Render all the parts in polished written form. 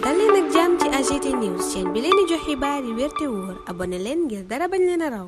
dal leen ak jàmm ci AGT News chaîne bi leen di jox xibaar yi wér te wóor abonné leen ngir dara bañ leen a raw.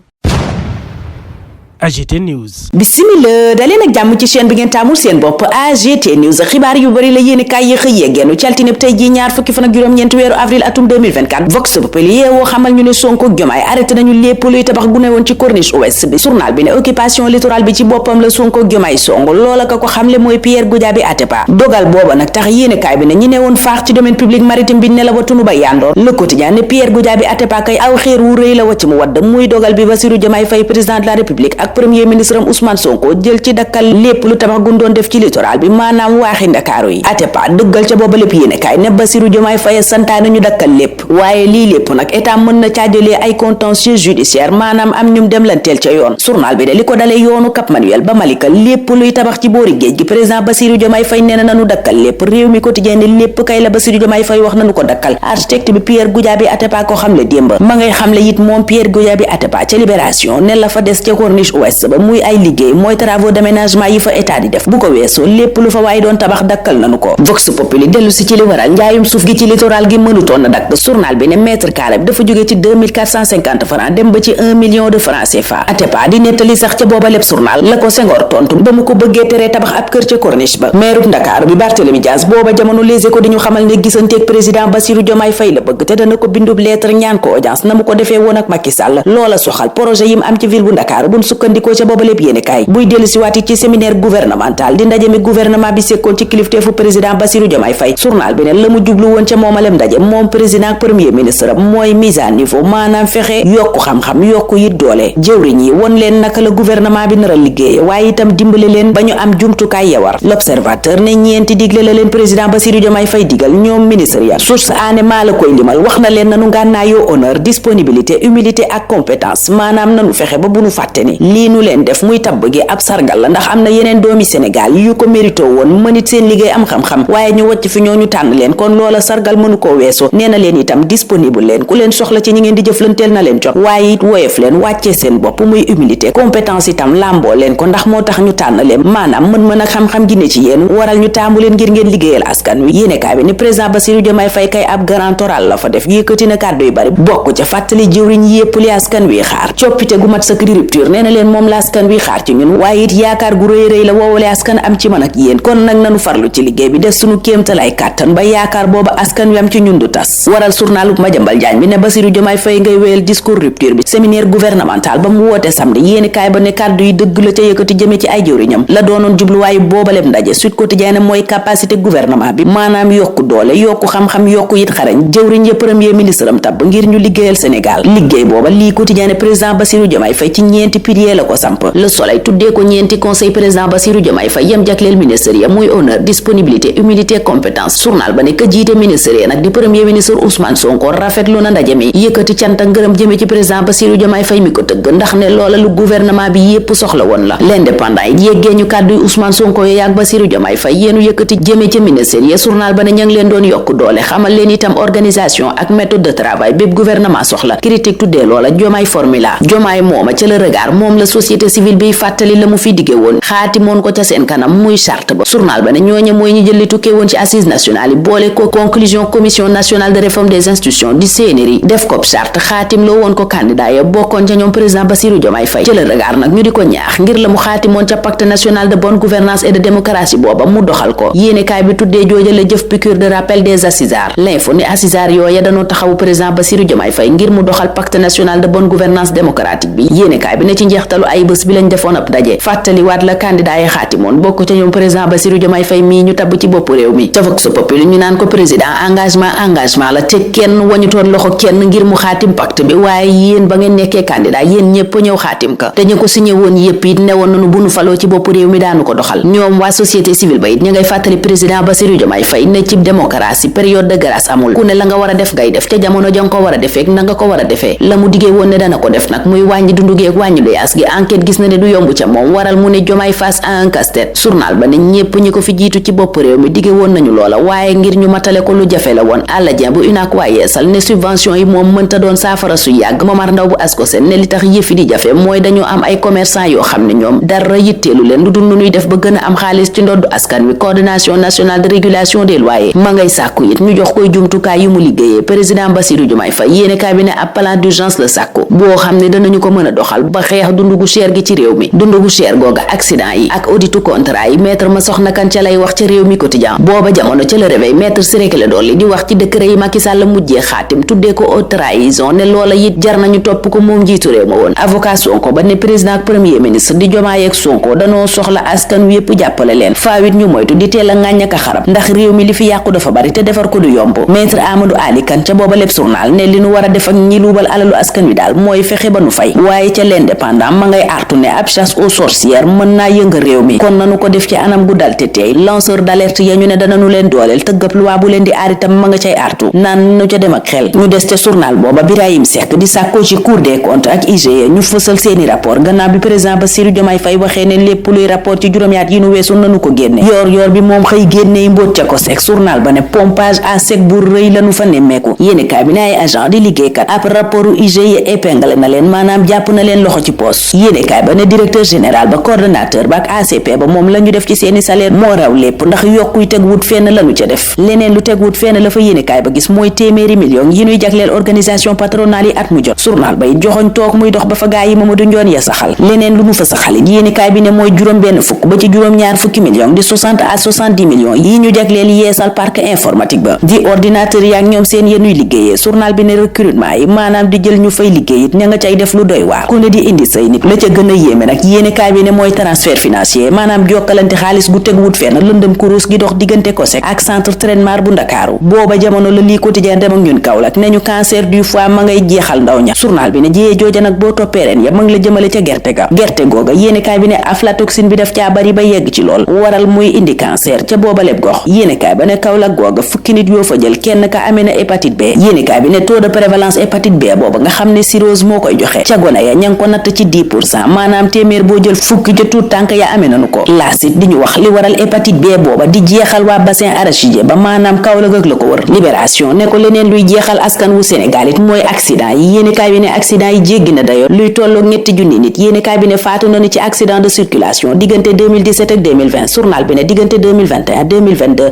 AGT News. Bismillah daleen ak jàmm ci chaîne bi ngeen taamul seen bopp AGT News xibaar yu bari la yéeni kaay yi xëy yeggeenu ci altine tey ji ñaar fukki fan ak juróom-ñeenti weeru avril atum 2024 Vox Populi yeewoo xamal ñu ne Sonko ak Diomaye arrêté nañu lépp luy tabax gu ne woon ci corniche ouest bi journal bi ne occupation littorale bi ci boppam la Sonko ak Diomaye song loola ka ko xamle mooy Pierre Goudiaby Atepa dogal booba nag tax yéeni kaay bi ne ñi ne woon faax ci domaine public maritime bi ne la watunu ba yandoor Le Quotidien ne Pierre Goudiaby Atepa kay aw xeer wu rëy la wacc mu wadd muy dogal bi Bassirou Diomaye Faye président de la République ak premier ministre Ousmane Sonko jël ci dakkal lépp lu tabax gun doon def ci littoral bi maanaam waaxi Ndakaaru yi Atepa dëggal ca booba lépp yéene kaay ne Bassirou Diomaye Faye santaane ñu dakkal lépp waaye lii lépp nag état mën na caa jëlee ay contentieux judiciaire maanaam am ñum dem lanteel ca yoon journal bi de li ko dalee yoonu Cap Manuel ba Malika lépp luy tabax ci boori géej gi président Bassirou Diomaye Faye nee na nanu dakkal lépp réew mi quotidien ne lépp kay la Bassirou Diomaye Faye wax nanu ko dakkal architecte bi Pierre Goudiaby Atepa ko xamle démb ma ngay xamle it moom Pierre Goudiaby Atepa ca Libération ne la fa des ca corniche ouest ba muy ay liggéey mooy travaux d'aménagement yi fa état di def bu ko weesoo lépp lu fa waaye doon tabax dakkal nanu ko Vox Populi dellu si ci li waral njaayum suuf gi ci littoral gi mënutoon na dakk journal bi ne mètre carré bi dafa jóge ci 2450 francs dem ba ci 1 million de francs CFA Atepa di nettali sax ca booba lépp journal la ko Senghor tontu ba mu ko bëggee teree tabax ab kër ca corniche ba maire Ndakaaru bi Barthélémy Dias booba jamono Les Échos di ñu xamal ne gisanteeg président Bassirou Diomaye Faye la bëgg te dana ko bindub lettre ñaan ko audience na mu ko defee woon ak Macky Sall loola soxal projet yi mu am ci ville bu Ndakaaru buñ sukkandikoo ca booba lépp yéene kaay buy dellu si waat ci séminaire gouvernemental di ndaje mi gouvernement bi sekkoon ci kilifteefu président Bassirou Diomaye Faye journal bi ne la mu jublu woon ca moomalem ndaje moom président ak premier ministre mooy mise à niveau maanaam fexe yokku xam-xam yokku it doole jëwriñ yi won leen naka la gouvernement bi nar a liggéeye waaye itam dimbale leen ba ñu am jumtukaay ya war l'observateur ne ñeenti digle la leen président Bassirou Diomaye Faye digal ñoom ministre ya source aane maa la koy limal wax na leen nanu ngànnaayoo honneur disponibilité humilité ak compétence maanaam nanu fexe ba bu nu fàtte ni lii nu leen def muy tabb gi ab sargal la ndax am na yeneen doomi Sénégal yu ko mérito woon mënit seen liggéey am xam-xam waaye ñu wàcc fi ñoo ñu tànn leen kon loola sargal mënu koo weesoo nee na leen itam disponible leen ku leen soxla ci ñi ngeen di jëflanteel na leen jot waaye it woyof leen wàccee seen bopp muy humilité compétence itam làmboo leen ko ndax moo tax ñu tànn leen maanaam mën ak xam-xam gi ne ci yéen waral ñu taamu leen ngir ngeen liggéeyal askan wi yéenekaay bi ne président Bassirou Diomaye Faye kay ab grand oral la fa def yëkkati na kàddu yu bari bokk ca fàttali jëwriñ yépp li askan wi xaar coppite gu mat sa rupture nee na leen moom la askan wi xaar ci ñun waaye it yaakaar gu rëy rëy la woowale askan am ci man ak yéen kon nag nanu farlu ci liggéey bi des sunu kéemtal ay kàttan ba yaakaar booba askan wi am ci ñun du tas waral journalu Madiambal Diagne bi ne Bassirou Diomaye Faye ngay wéyal discours rupture bi séminaire gouvernemental ba mu woote samedi yéeni kaay ba ne kàddu yi dëgg la ca yëkkati jëme ci ay jëwriñam la doonoon jubluwaayu boobalem ndaje Sud Quotidien mooy capacité gouvernement bi maanaam yokku doole yokku xam-xam yokku it xarañ jëwriñ ya premier ministre am tabb ngir ñu liggéeyal Sénégal liggéey booba lii Quotidien président Bassirou Diomaye Faye ci ñeenti pilier la ko samp Le Soleil tuddee ko ñeenti conseil président Bassirou Diomaye Faye yem jagleel ministère ya muy honneur disponibilité humilité compétence journal ba ne ka jiite ministère ya nag di premier ministre Ousmane Sonko rafetlu na ndaje mi yëkkati cant ak ngërëm jëme ci président Bassirou Diomaye Faye mi ko tëgg ndax ne loola lu gouvernement bi yépp soxla woon la l'indépendant yi yéggee ñu kàddu Ousmane Sonko ya ak Bassirou Diomaye Faye yéenu yëkkati jëme ci ministère ya journal ba ne ña ngi leen doon yokk doole xamal leen itam organisation ak méthode de travail bépp gouvernement soxla critique tuddee loola Diomaye formula Diomaye mooma ca le regard moom la société civile bi fàttali la mu fi digge woon xaati moon ko ca seen kanam muy charte ba journal ba ne ñooñe mooy ñu jël li tukkee woon ci assises nationales yi boole ko conclusion commission nationale de réforme des institutions di CNRI def ko charte xaatim loo woon ko candidat ya bokkoon ca ñoom président Bassirou Diomaye Faye ca le regard nag ñu di ko ñaax ngir la mu xaatimoon ca pacte national de bonne gouvernance et de démocratie booba mu doxal ko yéenekaay bi tuddee jooja la jëf piqûre de rappel des assisards l'info ne assisards yooya dañoo taxawu président Bassirou Diomaye Faye ngir mu doxal pacte national de bonne gouvernance démocratique bi yéenekaay bi ne ci njeextalu ay bés bi lañ defoon ab daje fàttaliwaat la candidat yi xaatimoon bokk ca ñoom président Bassirou Diomaye Faye mii ñu tabb ci bopp réew mi ca Vox Populi ñu naan ko président engagement la te kenn wañutoon loxo kenn ngir mu xaatim pacte bi waaye yéen ba ngeen nekkee candidat yéen ñëpp ñëw xaatim ka te ñu ko signé woon yépp it newoon nañu bu nu faloo ci bopp réew mi daanu ko doxal ñoom waa société civile ba it ñu ngay fàttali président Bassirou Diomaye Faye ne ci démocratie période de grâce amul ku ne la nga war a def ngay def ca jamono ja nga ko war a defee na nga ko war a defee la mu diggee woon ne dana ko def nag muy wàññi dundu gi ak wàññi luyaas gi gi enquête gis na ne du yomb ca moom, waral mu ne Diomaye face à un casse-tête. Journal ba ne ñépp ñi ko fi jiitu ci bopp réew mi dige woon nañu loola, waaye ngir ñu matale ko lu jafe la woon. Alla Dieng bu UNACOIS Yeesal ne subvention yi moom mënta doon saafara su yàgg. Momar Ndaw bu ASCOSEN ne li tax yëfi di jafe mooy dañoo am ay commerçant yoo xam ne ñoom dara yitteelu leen lu dul nu ñuy def ba gën a am xaalis ci ndoddu askan wi. Coordination nationale de régulation des loyers ma ngay sàkku it ñu jox koy jumtukaay yu mu liggéeyee. Président Bassirou Diomaye Faye yéene kaay bi ne ab plan d'urgence la sàkku boo xam ne danañu ko mën a doxal ba xeex dundu gu cher gi ci réew mi. dundu gu cher googa accident yi ak auditu contrat yi maître ma soxna kan ca lay wax ca réew mi quotidien. booba jamono ca le réveil maître Ciré Clédor Ly di wax ci décret yi Macky Sall mujjee xaatim tuddee ko haute trahison ne loola it jar nañu topp ko moom njiitu réew ma woon. avocat Sonko ba ne président ak premier ministre di Diomaye ak Sonko danoo soxla askan wi yépp jàppale leen faawit ñu moytu di teel a ŋàññ ak a xarab ndax réew mi li fi yàqu dafa bari te defar ko du yomb. maître Amadou Ali Kane ca booba lépp journal ne li nu war a def ak ñi luubal alalu askan wi daal mooy fexe ba nu fay. waaye ca l'indépendant ma ngay artu ne ab chasse aux sorcières mën naa yënga réew mi kon nanu ko def ci anam gu dal te teey. lanceur d'alerte ya ñu ne dananu leen dooleel tëggab luwaa bu leen di aar itam ma nga cay artu naan nu ca dem ak xel. ñu des ca journal booba Birahim Seck di sàkkoo ci Cour des comptes ak IGE ñu fësal seeni rapport gannaaw bi président Bassirou Diomaye Faye waxee ne lépp luy rapport ci juróom-yaat yi nu weesu nanu ko génne. yoor bi moom xëy génney mbóot ca ko sec. journal ba ne pompage à sec bu rëy lanu fa nemmeeku. yéene kaay bi ne ay agent di liggéeykat ab rapportu IGE épinglé na leen maanaam jàpp na leen loxo ci poos. yéene kaay ba ne directeur général ba coordonnateur ba ak ACP ba moom la ñu def ci seeni salaire moo raw lépp ndax yokkuy teg wut fenn lanu ca def. leneen lu teg wut fenn la fa yéene kaay ba gis mooy téeméeri millions yi ñuy jagleel organisation patronale yi at mu jot. journal bay joxoñ toog muy dox ba fa gaa yi Mamadou Ndione ya saxal. leneen lu mu fa saxalit yéene kaay bi ne mooy juróom benn fukk ba ci juróom ñaar fukki millions di 60 à 70 millions yi ñu jagleel yeesal parc informatique ba di ordinateur yi ak ñoom seen yenuy liggéeyee. journal bi ne recrutement yi maanaam di jël ñu fay liggéey it ña nga cay def lu doy waar ku ne di indi say nit. la ca gën a yéeme nag yéene kaay bi ne mooy transfert financier maanaam jokkalante xaalis gu teg wut fenn lëndëm kurus gi dox diggante COSEC ak centre traitement bu Ndakaaru. booba jamono la lii quotidien dem ak ñun Kaolack ne ñu cancer du foie ma ngay jeexal ndaw ña. journal bi ne jiyee jooja nag boo toppee ren ya ma ngi la jëmale ca gerte ga. gerte googa yéene kaay bi ne aflatoxine bi daf caa bari ba yegg ci lool waral muy indi cancer ca booba lépp gox. yéene kaay ba ne Kaolack googa fukki nit yoo fa jël kenn ka amee na hépatite B. yéene kaay bi ne taux de prévalence hépatite B booba nga xam ne cirrhose moo koy joxe ca gone ya ña ngi ko natt ci 10% maanaam téeméer boo jël fukki ca tuut tànk ya amee nanu ko. laasit di ñu wax li waral hépatite B booba di jeexal waa bassin arachidier ba maanaam Kaolack ak la ko wër. libération ne ko leneen luy jeexal askan wu Sénégal it mooy accident yi. yéene kaay bi ne accident yi jéggi na dayo luy tolloog ñetti junni nit. yéene kaay bi ne faatu na ni ci accident de circulation diggante 2017 ak 2020. journal bi ne diggante 2021 2022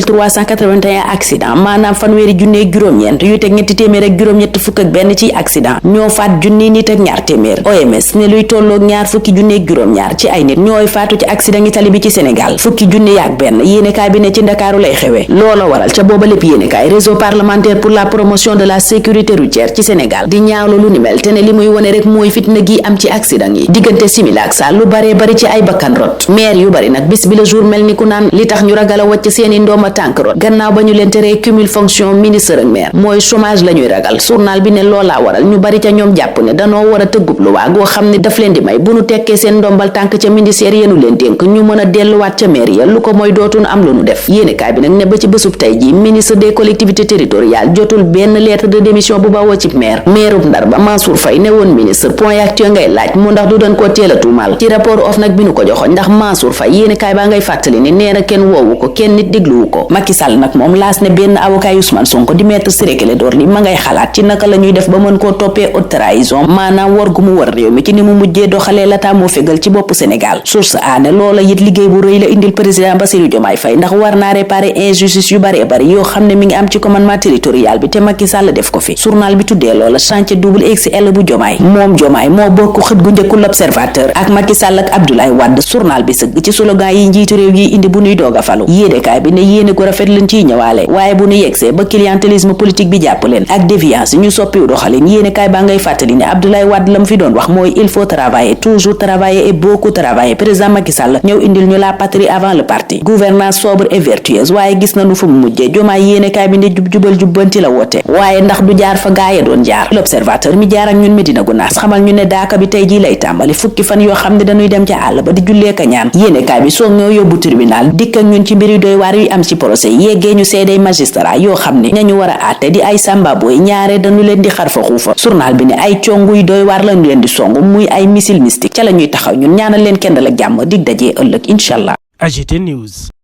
39381 accident maanaam fanweeri junni ak juróom-ñeent yu teg ñetti téeméer ak juróom-ñett fukk ak benn ci accident ñoo faat junni nit ak ñaar téeméer. OMS ne luy tolloog ñaar fukki junni ak juróom-ñaar ci ay nit ñooy faatu ci accident yi tali bi ci Sénégal fukki junni ak benn. yéenekaay bi ne ci Ndakaaru lay xewee loola waral ca booba lépp yéenekaay réseau parlementaire pour la promotion de la sécurité routière ci Sénégal di ñaawlu lu ni mel te ne li muy wone rek mooy fitna gi am ci accident yi diggante simila ak sa lu baree bari ci ay bakkan rot. maire yu bari nag bis bi la jour mel ni ku naan li tax ñu ragal a wàcc seeni ndooma tànk rot gannaaw ba ñu leen teree cumul fonction ministre ak maire mooy chômage la ñuy ragal. journal bi ne loolaa waral ñu bari ca ñoom jàpp ne danoo war a tëggub lu waa goo xam ne daf leen di may bu nu tekkee seen ndombal tànk ca ministère yenu leen dénk ñu mën a delluwaat ca maire ya lu ko mooy dootuñu am lu nu def. yéenekaay bi nag ne ba ci bésub tey ji ministre des collectivités territoriales jotul benn lettre de démission bu bawoo ci mairub Ndar ba Mansour Faye ne woon ministre point actuel ngay laaj mu ndax du doon koo teel a tuumal ci rapport OFNAC bi nu ko joxoñ ndax Mansour Faye yéenekaay baa ngay fàttali ne nee na kenn woowu ko kenn nit dégluwu ko. Macky Sall nag moom laas ne benn avocat Ousmane Sonko di maître Ciré Clédor Ly ma ngay xalaat ci naka la ñuy def ba mën koo toppee haute trahison maanaam war gu mu war réew mi ci ni mu mujjee doxalee lataa moo fegal ci bopp Sénégal. source aane loola it liggéey bu rëy la indil président Bassirou Diomaye Faye ndax war naa réparer injustice yu bari bari yoo xam ne mi ngi am ci commandement territorial bi te Macky Sall def ko fi. journal bi tuddee loola chantier double XL bu Diomaye moom Diomaye moo bokk xët gu njëkku l'Observateur ak Macky Sall ak Abdoulaye Wade. journal bi sëgg ci slogan yi njiitu réew yi indi bu nuy doog a falu. yéenekaay bi ne yéene ko rafet leen ciy ñëwaale waaye bu nu yegsee ba clientélisme politique bi jàpp leen ak déviance ñu soppiwu doxalin. yéenekaay baa ngay fàttali ne Abdoulaye Wade la mu fi doon wax mooy il faut travailler toujours travailler et beaucoup travailler. président Macky Sall ñëw indil ñu la patrie avant le parti gouvernance sobre et vertueuse waaye gis nañu fu mu mujjee. Diomaye yéenekaay bi ne jub-jubal jubbanti la woote waaye ndax du jaar fa gaaya doon jaar. l'Observateur mi jaar ak ñun Medina Gounass xamal ñu ne daaka bi tey jii lay tàmbali fukki fan yoo xam ne dañuy dem ca àll ba di jullee ka ñaan. yéenekaay bi soog ñoo yóbbu tribunal dikk ak ñun ci mbiri doy waar yu am ci procès yeggee ñu seeday magistrat yoo xam ne ñañu war a àtte di ay samba boy ñaare dañu leen di xar fa xuufa. journal bi ne ay conguy doy waar lañu leen di song song muy ay missile mystique ca la ñuy taxaw ñun ñaanal leen kenn la jàmm dig dajee ëllëg incha allah. AGT News.